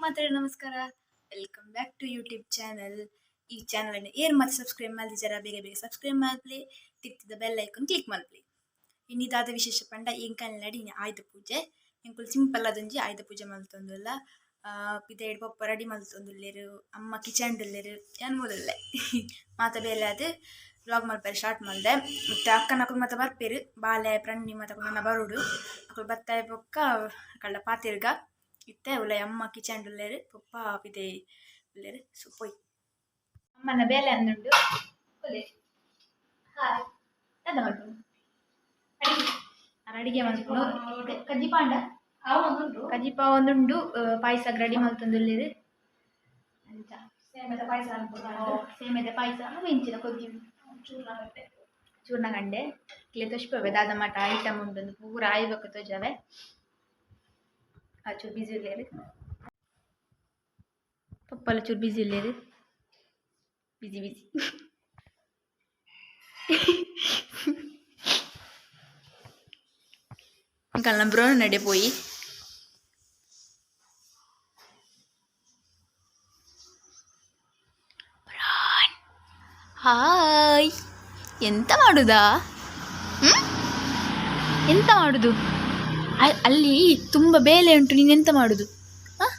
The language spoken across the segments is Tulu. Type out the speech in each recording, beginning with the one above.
ಮಾತ್ರ ನಮಸ್ಕಾರ. Welcome back to YouTube channel. ಈ ಚಾನಲ್ ಏರ್ ಮಾತ್ರ ಸಬ್ಸ್ಕ್ರೈಬ್ ಮಲ್ದಿಜರ ಬೇಗ ಬೇಗ ಸಬ್ಸ್ಕ್ರೈಬ್ ಮಲ್ಪಲೆ, ತಿಕ್ತಿದ ಬೆಲ್ ಐಕಾನ್ ಕ್ಲಿಕ್ ಮಲ್ಪಲೆ. ಇನ್ನಿದಾದ ವಿಶೇಷ ಪಂಡ ಎಂಕಲ್ ನಡಿ ಆಯುಧ ಪೂಜೆ. ಎಂಕುಲು ಸಿಂಪಲ್ ಆದೊಂಜಿ ಆಯುಧ ಪೂಜೆ ಮಲ್ತೊಂದುಲ್ಲ. ಪಿದಯ್ಡ್ ಪಪ್ಪ ರೆಡಿ ಮಲ್ತೊಂದುಲ್ಲೆರ್, ಅಮ್ಮ ಕಿಚನ್ ಉಲ್ಲೆರ್, ಯಾನ್ ಮೂಲುಲ್ಲೆ. ಮಾತ ಬೇಲೆ ಆದ್ ವ್ಲಾಗ್ ಮಲ್ಪೆರೆ ಸ್ಟಾರ್ಟ್ ಮಲ್ದೆ. ಮತ್ತೆ ಅಕ್ಕನಕುಲು ಮಾತ ಬರ್ಪೆರ್, ಬಾಲೆ ಪ್ರಣಿ ಮಾತ ನನ್ನ ಬರೋಡು. ಅಕುಲು ಬತ್ತಾಯ ಬೊಕ್ಕ ಕಳ್ಳ ಪಾತೆರ್ಗ. ಇತ್ತೆ ಉಲೈ ಅಮ್ಮ ಕಿಚನ್ ಉಲ್ಲೆರ್, ಪಪ್ಪ ಪಿದಯಿ ಉಲ್ಲೆರ್. ಸೊ ಪೋಯ್ ಅಮ್ಮನ ಬೇಲೆ ಅಂದುಂಡು. ಹಾಯ್, ದಾದ ಮಲ್ಪುನು? ಅಡಿಗೆ ಅಡಿಗೆ ಮಲ್ಪುನು. ಕಜ್ಜಿಪಾಂಡ ಕಜ್ಜಿಪ ಒಂದುಂಡು, ಪಾಯಸ ರೆಡಿ ಮಲ್ತೊಂದುಲ್ಲೆರ್. ಅಂಚ ಸೇಮೆದ ಪಾಯಸ, ಸೇಮೆದ ಪಾಯಸ. ಅವು ಎಂಚಿನ ಕೊಗ್ಗಿ ಚೂರ್ಣ ಗಂಡೆ ಇಲ್ಲೇ ತೊಷ್ಪವೆ. ದಾದ ಮಟ ಐಟಮ್ ಉಂಡು ಪೂರ ಆಯ್ಬೇಕು ತೋಜವೆ. ಆ ಚೂರು ಬಿಸಿ ಉಲ್ಲೆರ್, ಪಪ್ಪಲ ಚೂರು ಬಿಸಿ ಉಲ್ಲೆರ್. ಬಿಸಿ ಬಿಸಿ ಅಂಕಲ್ನ ಬ್ರೋನ್ ನಡೆ ಪೋಯಿ. ಹಾಯ್, ಎಂತ ಮಾಡುದಾ? ಎಂತ ಮಾಡುದು? ಅಲ್ಲಿ ತುಂಬ ಬೇಲೆ ಉಂಟು, ನೀನು ಎಂತ ಮಾಡುದು? ಹಾಂ,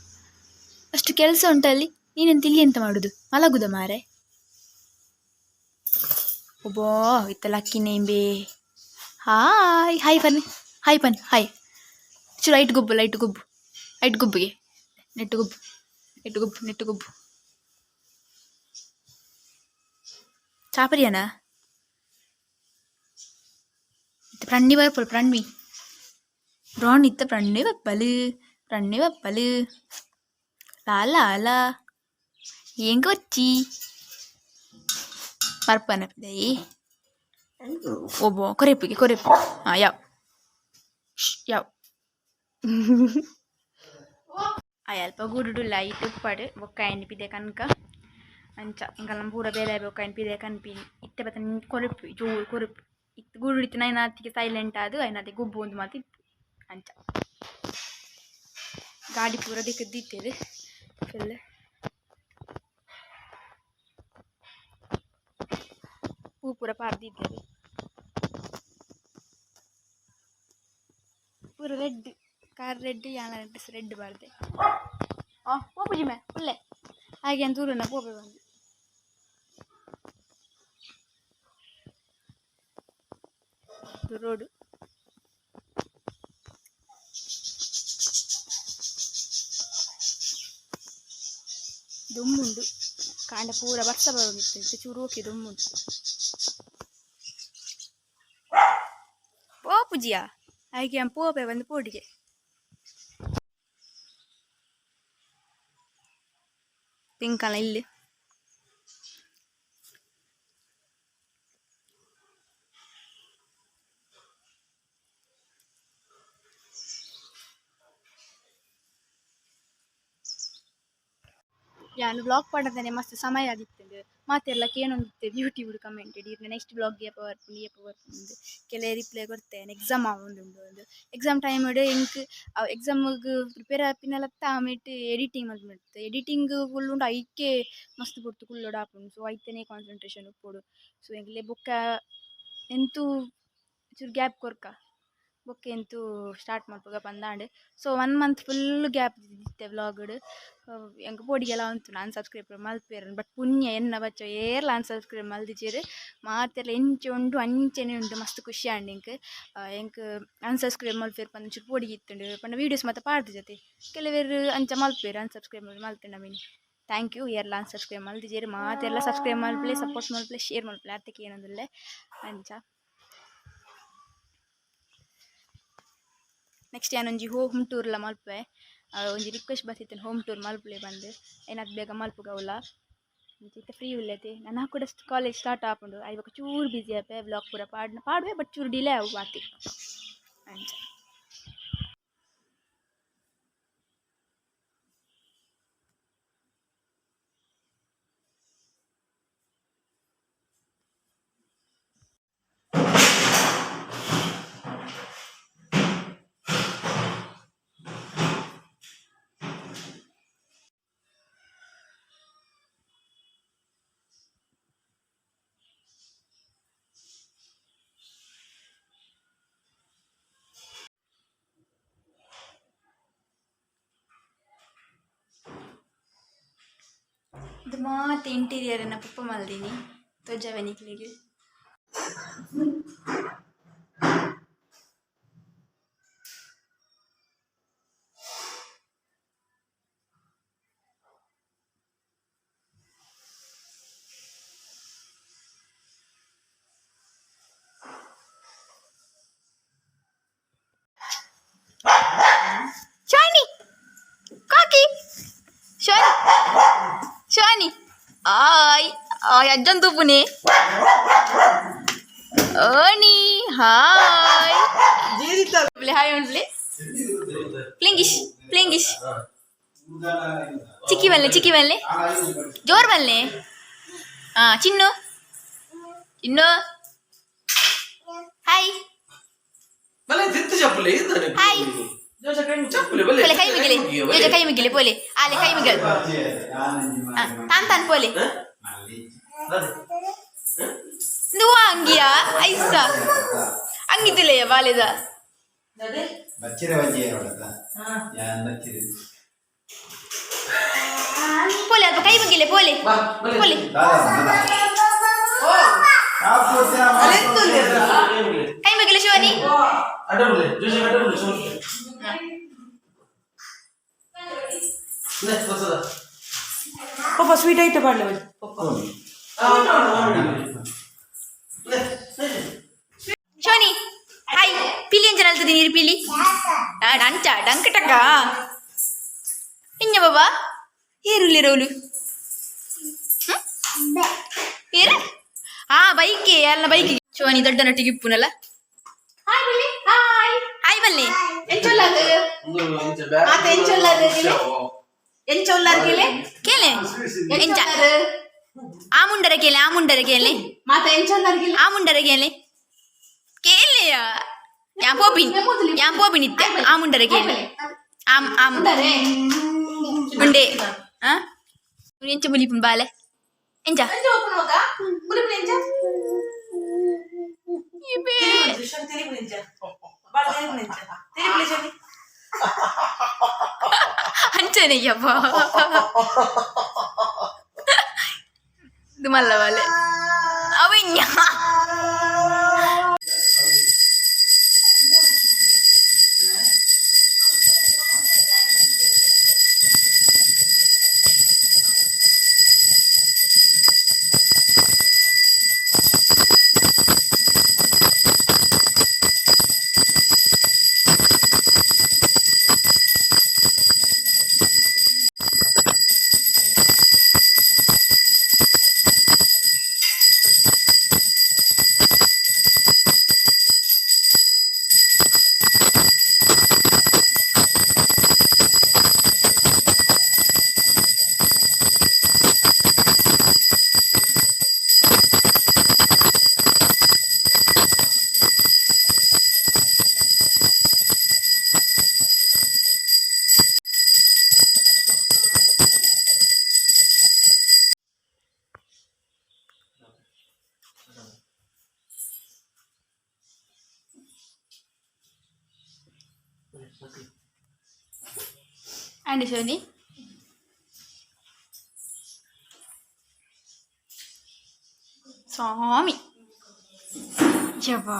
ಅಷ್ಟು ಕೆಲಸ ಉಂಟು ಅಲ್ಲಿ, ನೀನೆಂತ ಇಲ್ಲಿ ಎಂತ ಮಾಡುದು? ಮಲಗುದ ಮಾರೆ. ಒಬ್ಬೋ ಇತ್ತ ಲಕ್ಕಿ ನೇಂಬೆ. ಹಾಯ್ ಹಾಯ್ ಪನ್ನಿ, ಹಾಯ್ ಪನ್ನಿ, ಹಾಯ್. ಚೂರು ಲೈಟ್ ಗೊಬ್ಬು, ಲೈಟ್ ಗೊಬ್ಬು, ಲೈಟ್ ಗೊಬ್ಬಿಗೆ ನೆಟ್ಟು ಗೊಬ್ಬು, ನೆಟ್ಟು ಗೊಬ್ಬು, ನೆಟ್ಟು ಗೊಬ್ಬು. ಚಾಪರಿಯಾನ ಪ್ರಣಿ ಬರ್ಪಲ್, ಪ್ರಣಿ ಬ್ರೌನ್ ಇತ್ತ ಪ್ರಣಿ ಬಪ್ಪಲು, ಪ್ರಣಿ ಬಪ್ಪಲು. ಲಾಲ ಲಾಲ ಎಂಗ ವಚ್ಚಿ ಬರ್ಪನ ಪಿದಯಿ. ಒಬ್ಬ ಕೊರೆಪಿಗೆ ಕೊರೆಪು. ಹಾಂ, ಯಾವ ಯಾವ ಅಲ್ಪ ಗೂಡುಡು ಲೈಟ್ ಉಪ್ಪಾಡು ಬೊಕ್ಕ ಐನ್ ಪಿದೆ ಕನಕ. ಅಂಚ ಎಂಕಲ್ನ ಪೂರ ಬೇಲೆ ಬೊಕ್ಕ ಐನ್ ಪಿದೆ ಕನ್ಪಿನಿ. ಇತ್ತೆ ಬತ್ತ ಕೊರೆಪು, ಜೋರು ಕೊರೆಪು ಇತ್ತು. ಗೂಡು ಇತ್ತು ನೈನಾತಿಗೆ ಸೈಲೆಂಟ್ ಆದು ಐನಾತಿ ಗುಬ್ಬು ಒಂದು ಮಾತು ಇಪ್ಪು. ಅಂಚ ಗಾಡಿ ಪೂರ ದಿಕ್ಕದಿತ್ತೇವೆ ಫುಲ್. ಪೂ ಪೂರ ಪಾರ್ದಿದ್ದೇವೆ. ಪೂರ ರೆಡ್ ಕಾರ್ ರೆಡ್, ಯಾನ ಡ್ರೆಸ್ ರೆಡ್ ಬಾರ್ದೆ. ಆ ಪೋಪುಜಿ ಮೇ ಉಲ್ಲೆ ಹಾಗೆ ಅಂತ ಊರನ್ನ ಪೋಪೆ ಬಂದು ರೋಡ್ ದುಮ್ಮುಂಡು. ಕಾಂಡ ಪೂರ ಬರ್ಸ ಬರೋದಿತ್ತು, ಚೂರು ಓಕೆ ದುಮ್ಮುಂಡು. ಪೋಪುಜಿಯಾ ಹಾಗೆ ಪೋಪೆ ಬಂದು ಪೋಡಿಗೆ. ಪಿಂಕಲ್ಲ ಇಲ್ಲಿ ಯಾನ್ ವ್ಲಾಗ್ ಪಾಡಂದನೆ ಮಸ್ತ್ ಸಮಯ ಆದಿತ್ತುಂಡು. ಮಾತೆರ್ಲ ಕೇನೊಂದಿತ್ತೆರ್ ಯೂಟ್ಯೂಬ್ ಕಮೆಂಟ್ ಇರ್ನ ನೆಕ್ಸ್ಟ್ ವ್ಲಾಗ್ ಏಪ ಬರ್ಪುಂಡು, ಏಪ ಬರ್ಪುಂಡು. ಕೆಲವು ರಿಪ್ಲೈ ಕೊರ್ತೇನೆ, ಎಕ್ಸಾಮ್ ಆವೊಂದುಂಡು ಅಂದ್. ಎಕ್ಸಾಮ್ ಟೈಮ್ ಎಂಕ್ ಎಕ್ಸಾಮ್ಗ್ ಪ್ರಿಪೇರ್ ಆಪಿನಲತ್ತ ಆಮೇಟ್ ಎಡಿಟಿಂಗ್ ಮಲ್ಪುನಿತ್ತು. ಎಡಿಟಿಂಗ್ ಫುಲ್ ಉಂಡು, ಐಕೆ ಮಸ್ತ್ ಪೊರ್ತು ಕುಲ್ಲೊಡು ಆಪುಂಡು. ಸೊ ಐತನೇ ಕಾನ್ಸಂಟ್ರೇಷನ್ ಉಪ್ಪೊಡು. ಸೊ ಎಂಕ್ಲೆ ಬೊಕ್ಕ ಎಂತು ಚೂರು ಗ್ಯಾಪ್ ಕೊರ್ಕ ಬೊಕ್ಕ ಎಂತು ಸ್ಟಾರ್ಟ್ ಮಲ್ಪುಗ ಪಂದಾಂಡ್. ಸೊ 1 ಮಂತ್ ಫುಲ್ ಗ್ಯಾಪ್ ಇತ್ತೆ ವ್ಲಾಗ್ಡ್. ಎಂಕ್ ಪೋಡಿಗೆಲ ಉಂತು ಅನ್ಸಬ್ಸ್ಕ್ರೈಬ್ ಮಲ್ಪೆರ್, ಬಟ್ ಪುಣ್ಯ ಎನ್ನ ಬಚ್ಚ ಏರ್ಲ ಅನ್ಸಬ್ಸ್ಕ್ರೈಬ್ ಮಲ್ದಿಜೆರ್. ಮಾತೆರ್ಲ ಎಂಚ ಉಂಡು ಅಂಚೆನೆ ಉಂಡು. ಮಸ್ತ್ ಖುಷಿ ಆಂಡ್ ಎಂಕ್. ಎಂಕ್ ಅನ್ಸಬ್ಸ್ಕ್ರೈಬ್ ಮಲ್ಪೆರ್ ಪಂದ್ ಒಂಚೂರು ಪೋಡಿಗೆ ಇತ್ತುಂಡು. ಪಂಡ ವೀಡಿಯೋಸ್ ಮಾತ ಪಾಡ್ದಿಜತೆ, ಕೆಲವೆರ್ ಅಂಚ ಮಲ್ಪೆರ್ ಅನ್ಸಬ್ಸ್ಕ್ರೈಬ್ ಮಲ್ತ್ಂಡ ಮಿನಿ. Thank you ಏರ್ಲ ಅನ್ಸಬ್ಸ್ಕ್ರೈಬ್ ಮಲ್ದಿಜೆರ್. ಮಾತೆರ್ಲ ಸಬ್ಸ್ಕ್ರೈಬ್ ಮಲ್ಪಲೆ, ಸಪೋರ್ಟ್ ಮಲ್ಪಲೆ, ಶೇರ್ ಮಲ್ಪಲೆ. ಅತ್ತಕ್ಕೆ ಏನೊಂದುಲ್ಲೆ. ಅಂಚ ನೆಕ್ಸ್ಟ್ ಯಾನೊಂಜಿ ಹೋಮ್ ಟೂರ್ಲ ಮಲ್ಪುವೆ. ಒಂಜಿ ರಿಕ್ವೆಸ್ಟ್ ಬತ್ತಿತ್ತುಂಡು ಹೋಮ್ ಟೂರ್ ಮಲ್ಪುಲೆ ಪಂದ್. ಏನಾತ್ ಬೇಗ ಮಲ್ಪುಗ ಅವುಲ. ಇತ್ತೆ ಫ್ರೀ ಉಲ್ಲೆತೆ. ನನ ಕೂಡ ಕಾಲೇಜ್ ಸ್ಟಾರ್ಟ್ ಆಪುಂಡು, ಐವ ಚೂರು ಬಿಸಿ ಆಪೆ. ವ್ಲಾಗ್ ಪೂರ ಪಾಡುವೆ, ಬಟ್ ಚೂರು ಡಿಲೇ ಆವು ಆತೆ. ಅಂಚ ಇದು ಮಾತ ಇಂಟೀರಿಯರ್ ಎನ್ನ ಪಪ್ಪ ಮಲ್ದಿನಿ ತೋಜಾವೆ ನಿಕ್ಲೆಗ್. ಶಾನಿ ಕಾಕಿ ಶಾನಿ ಶಾನಿ ಆಯ್ ಆಯ್ ಅಜ್ಜನ್ ತೂಪುನೆ ಓನಿ ಹಾಯ್ ಹಾಯ್ ಉಂಡ್ಲೆ ಪ್ಲಿಂಗಿಶ್ ಪ್ಲಿಂಗಿಶ್ ಚಿಕ್ಕಿ ಬಲ್ಲೆ ಚಿಕ್ಕಿ ಬಲ್ಲೆ ಜೋರ್ ಬಲ್ಲೆ. ಹಾ ಚಿನ್ನು ಚಿನ್ನು ಹಾಯ್. ಹಾಯ್. ಪೋಲೆ ಕೈ ಮುಗಿಲೆ ಜೋಜ ಕೈ ಮುಗಿಲೆ ಪೋಲೆ ಆಲೆ ಕೈ ಮುಗಿಲ್ ತಾನ್ ತಾನ್ ಪೋಲೆ ನುವ ಅಂಗಿಯಾ ಐಸ ಅಂಗಿದ್ದಿಲ್ಲಯ್ಯ ಬಾಲೆದ. ಪೋಲೆ ಅಲ್ಪ ಕೈ ಮುಗಿಲೆ ಪೋಲೆ ಪೋಲೆ. ಕೈ ಮುಗಿಲೆ ಶಿವಾನಿ. ಪಪ್ಪ ಸ್ವೀಟ್ ಐತೆ ಬಾಡ್ಲೆ ಪಪ್ಪ. ಶಿವಾನಿ ಹಾಯ್. ಪಿಲಿ ಅಂಜನ ಅಲ್ತದಿ ನೀರು ಪಿಲಿ ಡಂಚ ಡಂಕ ಟಕ್ಕ ಎಂಜ ಬಾಬಾ ಏರುಲ್ಲಿರೋಲು ಏರ ಆ ಬೈಕ್ ಅಲ್ಲ ಬೈಕ್ ಶಿವಾನಿ ದೊಡ್ಡ ನಟ್ಟಿಗೆ ಇಪ್ಪುನಲ್ಲ. ಹಾಯ್ ಹಾಯ್ ಬಲ್ಲೆ. ಕೇಳೆ ಎಂಚ ಆ ಮುಂಡರ ಕೇಳೆ ಆ ಮುಂಡರ ಕೇಳೆ ಆ ಮುಂಡರ ಕೇಳೆ ಕೇಳೆಯ ಯಾ ಪೋಪಿನ್ ಯಾ ಪೋಪಿನ್ ಇತ್ತೆ ಆ ಮುಂಡರ ಕೇಳೆ ಆಮ್ ಆಮ್ ಉಂಡೆ ಆ ಎಂಚ ಮುಲಿಪುನ್ ಬಾಲೆ ಎಂಚ ಅಂಚನೆಯಪ್ಪ ಇದು ಮಲ್ಲ ಬಾಲೆ ಅವಿನ್ಯ. And Shoni ಸ್ವಾಮಿ ಯವ್ವಾ.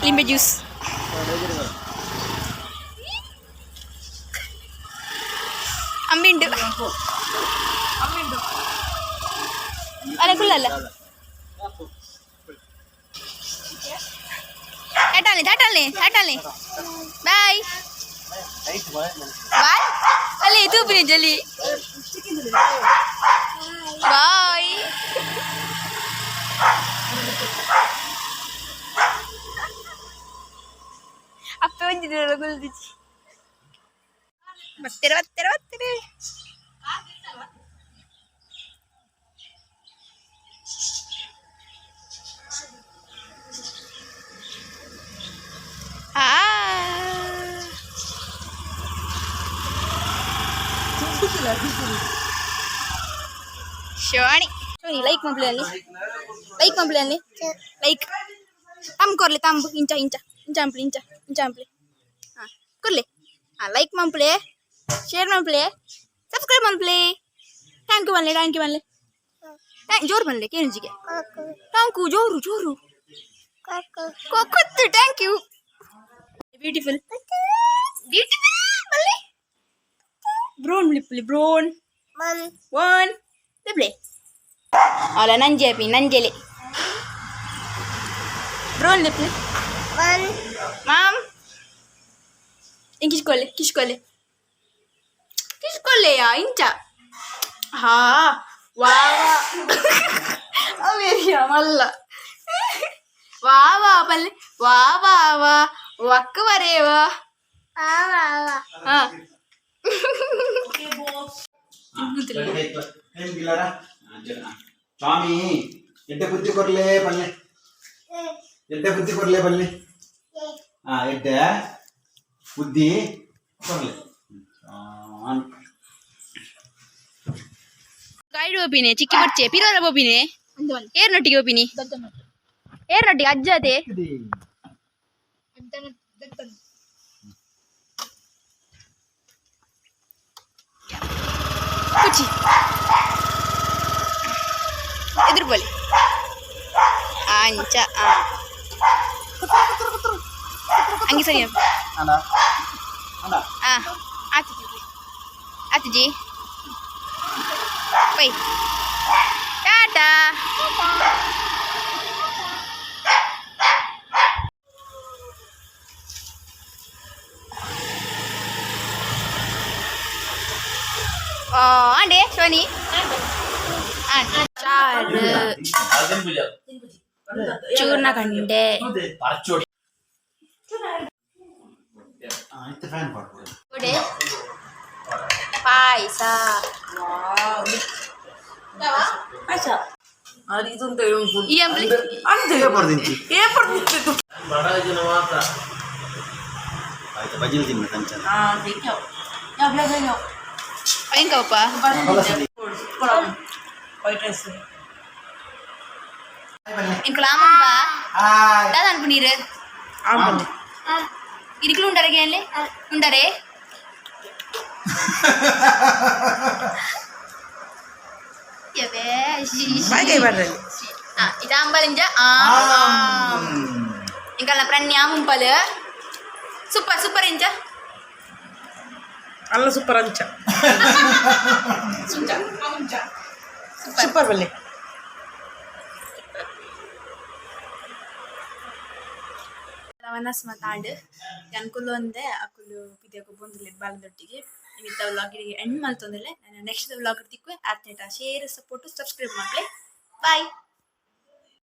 ಲಿಂಬೆ ಜ್ಯೂಸ್ ಅಂಬಿಂಡು ಅಲ್ಲ ಕುಲ್ಲಲ್ಲ. ಟಾಟಾಲ್ನಿ ಟಾಟಾಲ್ನಿ ಟಾಟಾಲ್ನಿ. Boy boy. ಅಲ್ಲಿ ತೂಪಿನಿ ಜಲ್ಲಿ. ಬಾಯ್. ಅಪ್ಪ ಒಂಜಿದ್ರಲ್ಲ ಗುಲ್ದಿಚ್ಚಿ. ಬರ್ತೀರ ಬರ್ತೀರ ಬರ್ತೀರಿ. ಆ ಶಿವಾಣಿ ಶಿವಾಣಿ, ಲೈಕ್ ಮಾಡ್ಲಿ ಅಲ್ಲಿ, ಲೈಕ್ ಮಾಡ್ಲಿ ಅಲ್ಲಿ, ಲೈಕ್ ತಮ್ಮ ಕೊರ್ಲಿ ತಂಬು. ಇಂಚ ಇಂಚ ಇಂಚ ಅಂಪ್ಲಿ, ಇಂಚ ಇಂಚ ಅಂಪ್ಲಿ. ಹಾಂ, ಕೊರ್ಲಿ. ಹಾಂ, ಲೈಕ್ ಮಂಪ್ಲೆ, ಶೇರ್ ಮಂಪ್ಲೆ, ಸಬ್ಸ್ಕ್ರೈಬ್ ಮಂಪ್ಲೆ. Thank you ಬನ್ಲಿ, thank you ಬನ್ಲಿ. ಜೋರು ಬನ್ಲಿ ಕೇಂಜಿಗೆ. Thank you ಜೋರು ಜೋರು ಕೊತ್ತು. Thank you. Beautiful beautiful ಬನ್ಲಿ. ಬ್ರೋನ್ ಲಿಪ್ಲಿ ಬ್ರೋನ್ ಒನ್ ಲಿಪ್ಲೆ. ಅಲ್ಲ ನಂಜೆ ಅಪಿ ನಂಜೆಲೆ ಬ್ರೋನ್ ಲಿಪ್ಲಿ ಮಾಮ್. ಕಿಶ್ಕೊಲೆ ಕಿಶ್ಕೊಲೆ ಕಿಶ್ಕೊಲೆಯಾ ಇಂಚ. ಹಾ ವಾ ಅವೇರಿಯ ಮಲ್ಲ. ವಾ ವಾ ಪಲ್ಲೆ ವಾ ವಾ ವಾ ವಕ್ಕ ವರೇವಾ. ಹಾ. ಸ್ವಾಮಿ, ಎಡ್ಡೆ ಬುದ್ಧಿ ಕೊರ್ಲೆ ಪಲ್ಲೆ, ಎಡ್ಡೆ ಬುದ್ಧಿ ಕೊರ್ಲೆ ಪಲ್ಲೆ. ಹಾ, ಎಡ್ಡೆ ಬುದ್ಧಿ ಕೊರ್ಲೆ ಸ್ವಾಮಿ. ಗೈಡ್ ಒಪ್ಪಿನೆ ಚಿಕ್ಕಿ ಬಚ್ಚೆ ಪಿರೋರ ಒಪ್ಪಿನೆ ಏರ್ನೊಟ್ಟಿಗೆ ಒಪ್ಪಿನಿ ಏರ್ನೊಟ್ಟಿಗೆ ಅಜ್ಜತೆ. ಕುಚಿ ಎದುರು ಬೋಲಿ ಅಂಚ. ಆ ಹಂಗೆ ಸರಿ. ಅಣ್ಣ ಅಣ್ಣ. ಆ ಆತು ಆತು ಜಿ. ಬೈ, ಟಾಟಾ. ಆಂಡೆ ಸೋನಿ ಚಾರು ಚೂರ್ಣ ಕಂಡೆ. ಇತ್ತೆ ಫ್ಯಾನ್ ಪಾಡ್ಬೋದು. ವಡೆ, ಪಾಯಸ. ಈ ಅಂಬ್ಲಿ. ಬರ್ದಿಂಚಿ ಆಯ್ತು, ಬಜಿಲ್ ತಿನ್ನ ಕಂಚನ. ಎಂಕಪ್ಪ. ఇంకలా ఆమంప. ಹಾಯ್. దాదా అనుకున్నీరు ఇరుకులు ఉండరే గేన్లే ఉండరే. ಇದು ಅಂಬಲಿಂಜ. ఇంకా ప్రన్యాముంపలు. Super super ఇంచ. ಅಲ್ಲ, ಸೂಪರ್ ಅಂಚ, ಸೂಪರ್ ಬಲ್ಲೆ. ವನಸ್ ಮಾತಾಂಡ್ ಅನ್ಕುಲು ಒಂದೆ ಅಕುಲು ಪಿದೆಗ್ ಬೊಂದುಲ್ಲೆರ್ ಬಾಲದೊಟ್ಟಿಗೆ. ಇನಿತ ವ್ಲಾಗ್ ಎಂಡ್ ಮಲ್ತೊಂದುಲ್ಲೆ. ನೆಕ್ಸ್ಟ್ ವ್ಲಾಗ್ ತಿಕ್ಕುವೆ. ಆತ್ನೇಟ ಶೇರ್, ಸಪೋರ್ಟ್, ಸಬ್ಸ್ಕ್ರೈಬ್ ಮಲ್ಪುಲೆ. ಬಾಯ್.